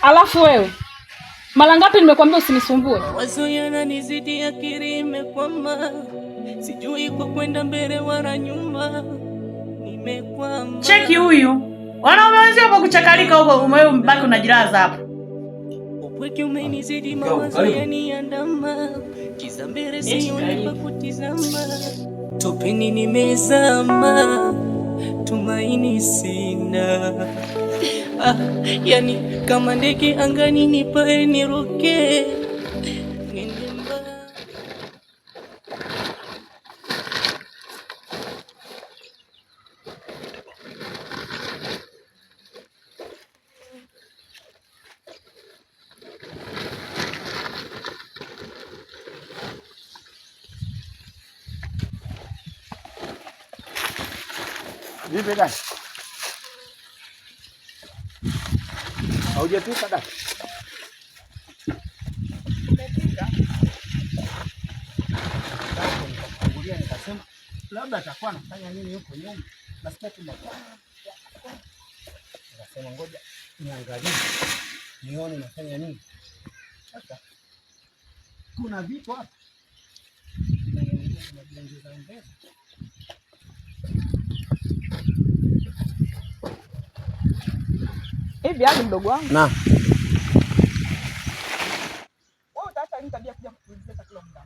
Alafu wewe mara ngapi nimekuambia usinisumbue? Mawazo yananizidi, akili imekwama, sijui kwa kwenda mbele wala nyuma, nimekwama. Cheki huyu. Wanaume wenzio hapo kuchakalika huko, wewe mbaki unajilaza hapo. Upweke umenizidi, mawazo Karibu. yaniandama, kiza mbele Eti sioni karibu. pa kutizama, topeni nimezama, tumaini sina. Ah, yani kama ndege angani nipae niruke niende mbali. Vipi dada? Haujapika dada? Nikafungulia nikasema labda atakuwa anafanya nini huko nyuma. Nasikia tu nikasema ngoja niangalie nione nafanya nini. Sasa kuna vitu hapa vinajiongeza ongeza. Hivi hadi mdogo wangu. Na Wewe utaacha lini tabia kuja kutuulizia chakula muda?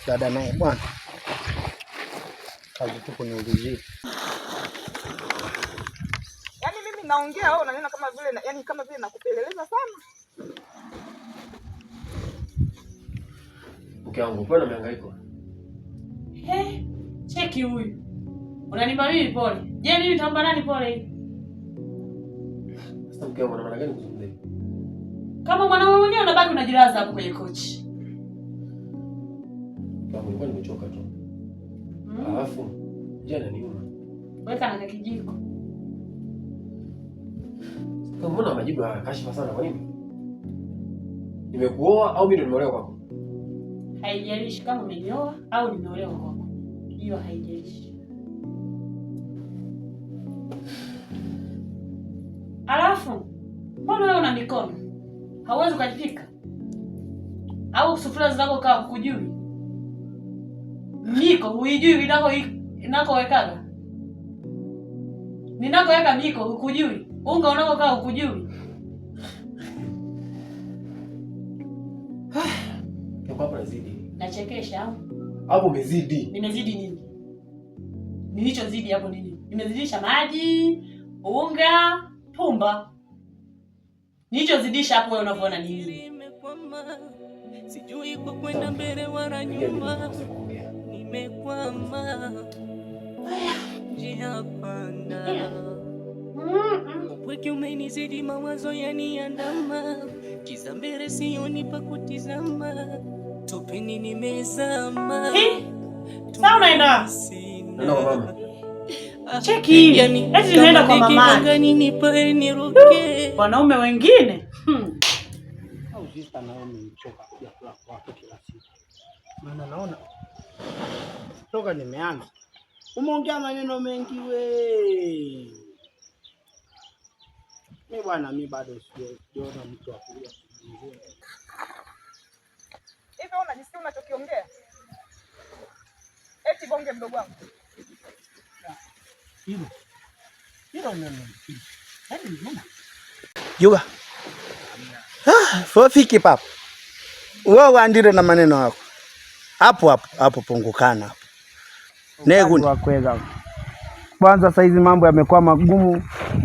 Dada naye bwana, kazi tu kuniulizia. Yaani mimi naongea wewe unaniona kama vile yaani kama vile nakupeleleza sana. Mke wangu, pole na mihangaiko. He, cheki huyu. Unanipa mimi pole. Je, mimi nitampa nani pole? Sasa mke wangu, una maana gani kuzungumza hivi? Kama mwanaume mwenyewe unabaki unajilaza hapo kwenye kochi. Mke wangu, nilikuwa nimechoka tu. Alafu njaa inaniuma. Weka na kijiko. Sasa mbona majibu haya kashifa sana kwa nini? Nimekuoa au mimi ndo nimeolewa kwako? Haijalishi kama umenioa au nimeolewa kwako. Hiyo haijalishi. Alafu mbona wewe una mikono? Hauwezi ukajipika? Au sufuria zako kaa hujui? Miko huijui inakowekaga? Ninakoweka miko hukujui? Unga unakokaa hukujui? Kwa hapo nazidi. Nachekesha au? Hapo umezidi. Nimezidi nini? Nilichozidi hapo nini? Nimezidisha maji, unga, pumba. Nilichozidisha hapo wewe unavyoona ni nini? Nimekwama, sijui kwa kwenda mbele wala nyuma, nimekwama njia panda. Upweke umenizidi, mawazo yaniandama, kiza mbele sioni pa kutizama, topeni nimezama. Hi? Sasa unaenda? Sina. Naenda kwa mama. Cheki hii. Yani, Eti nimeenda kwa kama ndege mama. angani nipae niruke. Wanaume wengine. Au sister na wewe umenichoka kuja kula kwako kila siku. Maana naona toka nimeanza umeongea maneno mengi we. Mi bwana, mi bado sijaona mtu wa kuja kuzungumzia. Hivi wewe unajisikia unachokiongea? Eti bonge mdogo wangu. Hilo hilo neno hilo. Yaani mbona? Juga. Ah, fofiki papa. Wewe wandire na maneno yako. Hapo hapo hapo pungukana hapo. Negu wa kweza. Kwanza sasa hizi mambo yamekuwa magumu,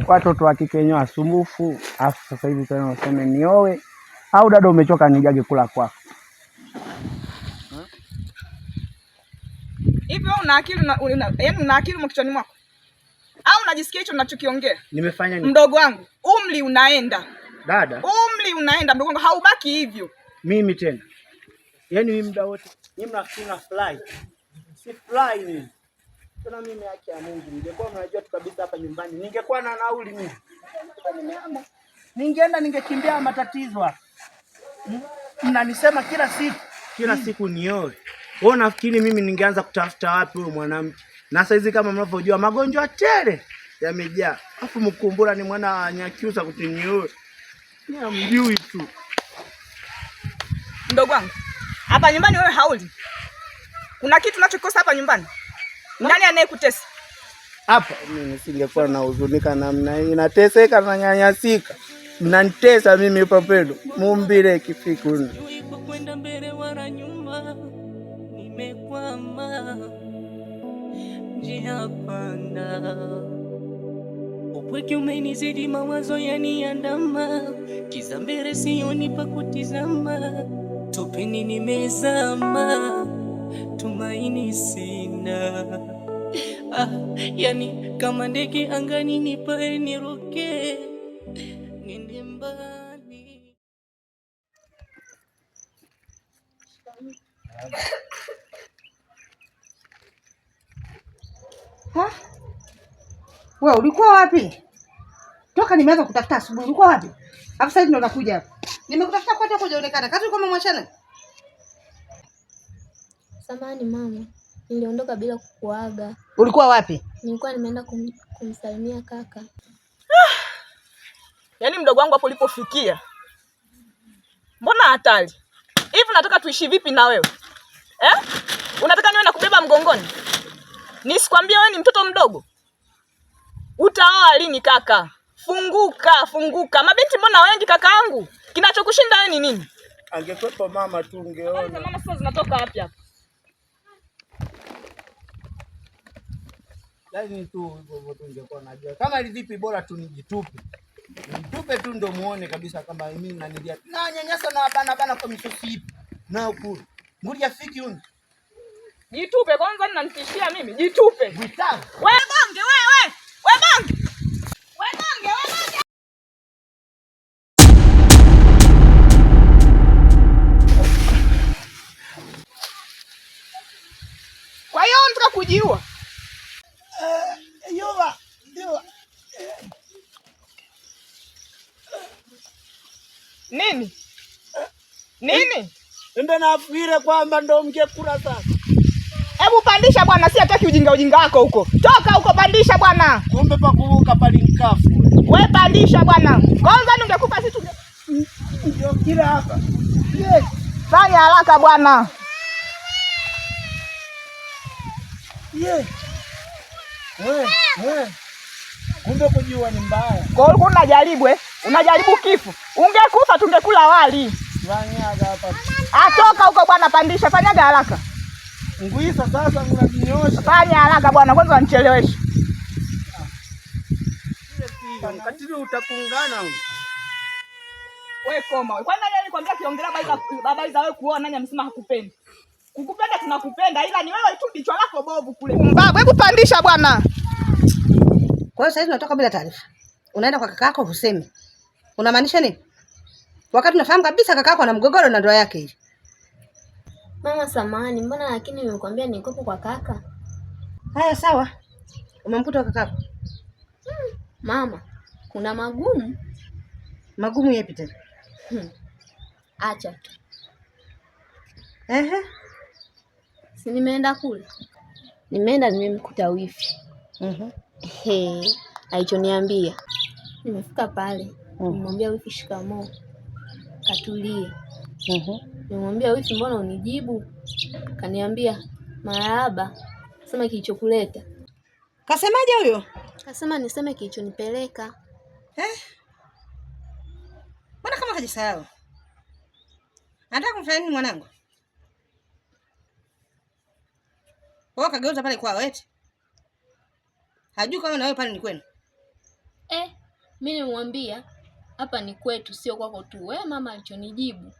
watoto wa kike wenyewe wasumbufu, afu sasa hivi tena useme niowe au dada umechoka nijage kula kwako. Hivi wewe una akili yaani una akili mkichwani mwako? Au unajisikia hicho ninachokiongea? Nimefanya nini? Mdogo wangu, umri unaenda. Dada, Umri unaenda mdogo wangu, haubaki hivyo. mimi tena. Yaani mimi muda wote mimi nafikiri na fly. Si fly mimi. Tena mimi haki ya Mungu, ningekuwa mnajua tu kabisa hapa nyumbani, ningekuwa na nauli mimi. Nimeama. Ningeenda ningekimbia matatizo hapa. Mnanisema kila siku, kila siku nioe. Wewe unafikiri mimi ningeanza kutafuta wapi huyo mwanamke? Na saizi kama mnavyojua magonjwa tele. Yamejaa. Afu mkumbura ni mwana anyakyusa kuti niue. Ni amjui tu. Mdogo wangu, hapa nyumbani wewe hauli. Kuna kitu unachokosa hapa nyumbani? Nani anayekutesa? Hapa mimi nisingekuwa nahuzunika namna hii, nateseka na nyanyasika. Mnanitesa mimi Pendo. Mumbile kifiku. Sijui kwa kwenda mbele wala nyuma, nimekwama njia panda. Upweke umenizidi, mawazo yaniandama, kiza mbele sioni pa kutizama, topeni nimezama, tumaini sina. Ah, yani kama ndege angani nipae niruke niende mbali. Ha? Wewe ulikuwa wapi? Toka nimeanza kutafuta asubuhi, ulikuwa wapi? Alafu sasa ndo nakuja hapa. Nimekutafuta kote huko hujaonekana. Kazi ulikuwa umemwachana? Samahani mama, niliondoka bila kukuaga. Ulikuwa wapi? Nilikuwa nimeenda kumsalimia kaka. Yaani mdogo wangu hapo ulipofikia. Mbona hatari? Hivi unataka tuishi vipi na wewe? Eh? Unataka niwe nakubeba mgongoni? Nisikwambie wewe ni mtoto mdogo? Utaoa lini kaka? Funguka, funguka. Mabinti mbona wengi kakaangu? Kinachokushinda wewe ni nini? Angekwepo mama tu ungeona. Mama sasa zinatoka wapi hapa? Yaani tu hivyo hivyo tu ningekuwa najua. Kama vipi bora tu nijitupe. Nijitupe tu ndo muone kabisa kama mimi nanilia. Na nyanyasa na bana bana kwa misosi ipi. Na kule. Nguri afiki huyu. Jitupe kwanza, ninanitishia mimi. Jitupe. Gwitavu. Wewe bonge wewe. Wewe bonge. Wewe bonge, wewe bonge. Kwa hiyo unataka kujiua? Yuva, yuva. Nini? Nini? Ende nafikiri kwamba ndo mngekula sasa. Hebu pandisha bwana, si hataki ujinga ujinga wako huko. Toka huko, pandisha bwana. Kumbe pa kuvuka pali nkafu. We pandisha bwana. Kwanza ningekupa sisi Ndio kila hapa. Yes. Fanya haraka bwana. Yes. We, we. Kumbe kujiua ni mbaya. Kwa hiyo unajaribu eh? Unajaribu kifo. Ungekufa tungekula wali. Fanyaga hapa. Atoka huko bwana, pandisha, fanyaga haraka. Nguisa sasa unajinyosha. Fanya haraka bwana, kwanza unicheleweshe. Mkatili utakungana. Wewe koma. Wewe. Kwani nani alikwambia kiongelea habari za wewe kuoa, nani amesema hakupendi? Kukupenda tunakupenda, ila ni wewe tu kichwa lako bovu kule. Mbabu, hebu pandisha bwana. Kwa hiyo sasa hivi unatoka bila taarifa. Unaenda kwa kakako husemi. Unamaanisha nini? Wakati unafahamu kabisa kakako ana mgogoro na ndoa yake hii. Mama samahani, mbona lakini nimekuambia nikopo kwa kaka? Haya sawa. Umemkuta kakako? Mama, kuna magumu. Magumu yapi tena? Acha tu. Ehe. Si nimeenda kule. Nimeenda nimemkuta wifi. Mhm. He, alichoniambia. Nimefika pale, nimemwambia wifi shikamoo. Katulie. Mhm. Nimemwambia wifi, mbona unijibu? Kaniambia marahaba, sema kilichokuleta. Kasemaje huyo? Kasema niseme kilichonipeleka. Eh? Mbona kama kajisahau? Anataka kumfanya nini mwanangu? Wewe kageuza pale kwao eti. Hajui kama na wewe pale ni kwenu. Mimi nimemwambia hapa ni kwetu, sio kwako tu. Wewe mama alichonijibu.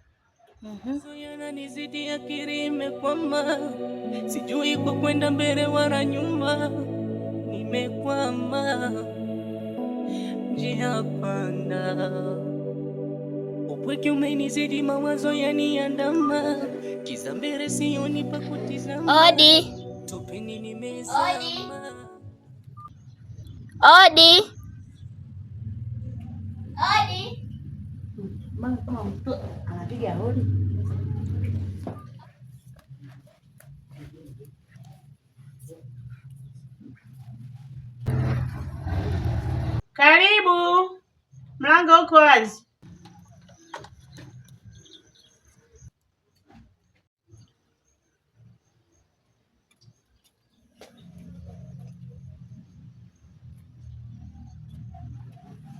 Yananizidi akili imekwama, sijui kwa kwenda mbele wala nyuma, nimekwama njia panda. Upweke umenizidi, mawazo yaniandama, kiza mbele sioni pa kutizama. Odi. Topeni nimezama. Odi. Odi. Mama kama mtu anapiga hodi. Karibu, mlango uko wazi.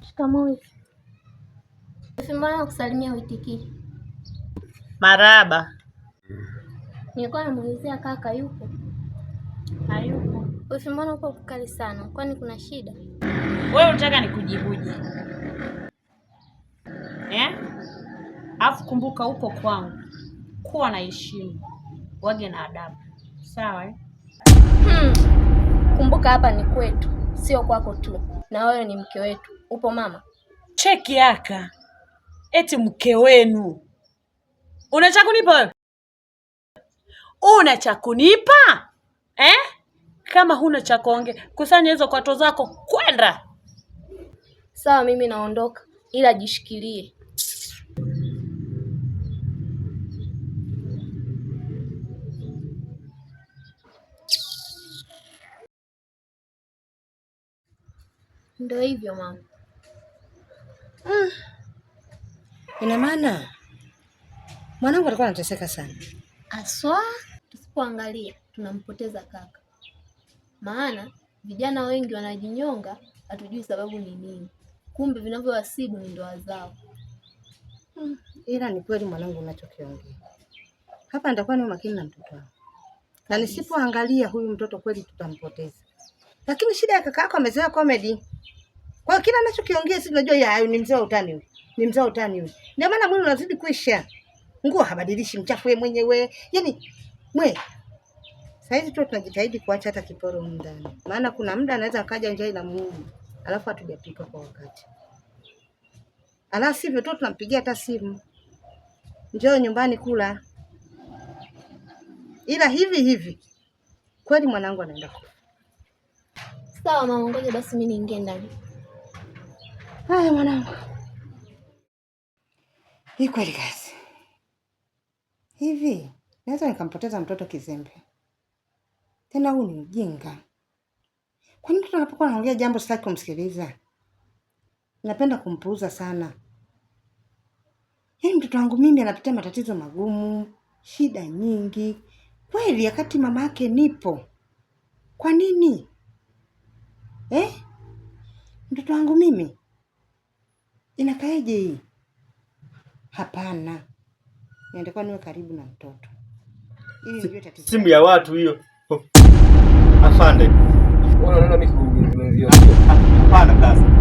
Shikamoo wifi. Wifi, mbona nakusalimia huitikii? Marahaba. Nilikuwa namuulizia kaka yupo? Hayupo. Wifi, mbona uko kukali sana? Kwani kuna shida? Wewe unataka nikujibuje? Eh? Alafu kumbuka uko kwangu, kuwa na heshima, wage na adabu, sawa eh? Kumbuka hapa ni kwetu, sio kwako tu, na wewe ni mke wetu. Upo mama? Cheki yaka, eti mke wenu. Una cha kunipa wewe? Una cha kunipa eh? Kama huna cha kuongea, kusanya hizo kwato zako kwenda. Sawa, mimi naondoka, ila jishikilie. Ndio hivyo mama. Ina maana mwanangu alikuwa anateseka sana. Aswa, tusipoangalia tunampoteza kaka, maana vijana wengi wanajinyonga, hatujui sababu ni nini, kumbe vinavyowasibu ni ndoa zao. Ila ni kweli mwanangu, unachokiongea hapa, nitakuwa ni makini na mtoto wangu, na nisipoangalia huyu mtoto kweli tutampoteza. Lakini shida ya kaka yako amezoea comedy, kwa hiyo kila anachokiongea sisi tunajua ya ni mzee wa utani huyu, ni mzee wa utani huyu. Ndio maana mwili unazidi kuisha, nguo habadilishi, mchafu yeye mwenyewe, yaani mwe saizi tu tunajitahidi kuacha hata kiporo humu ndani, maana kuna muda anaweza akaja njaa inamuuma, alafu hatujapika kwa wakati, alafu sivyo tu tunampigia hata simu, njoo nyumbani kula. Ila hivi hivi kweli mwanangu anaenda kufa. Sawa mama, ngoja basi mimi niingie ndani. Haya mwanangu, hii kweli kazi hivi, naweza nikampoteza mtoto kizembe? Tena huu ni ujinga. Kwani mtoto anapokuwa anaongea jambo sitaki kumsikiliza? Napenda kumpuuza sana. Yaani mtoto wangu mimi anapitia matatizo magumu, shida nyingi kweli, wakati mama yake nipo. Kwa nini eh? Mtoto wangu mimi inakaeje hii? Hapana, natakiwa niwe karibu na mtoto ili nijue tatizo. Simu ya watu hiyo. Afande. Wewe unaona mimi mwenzio. Hapana blaza.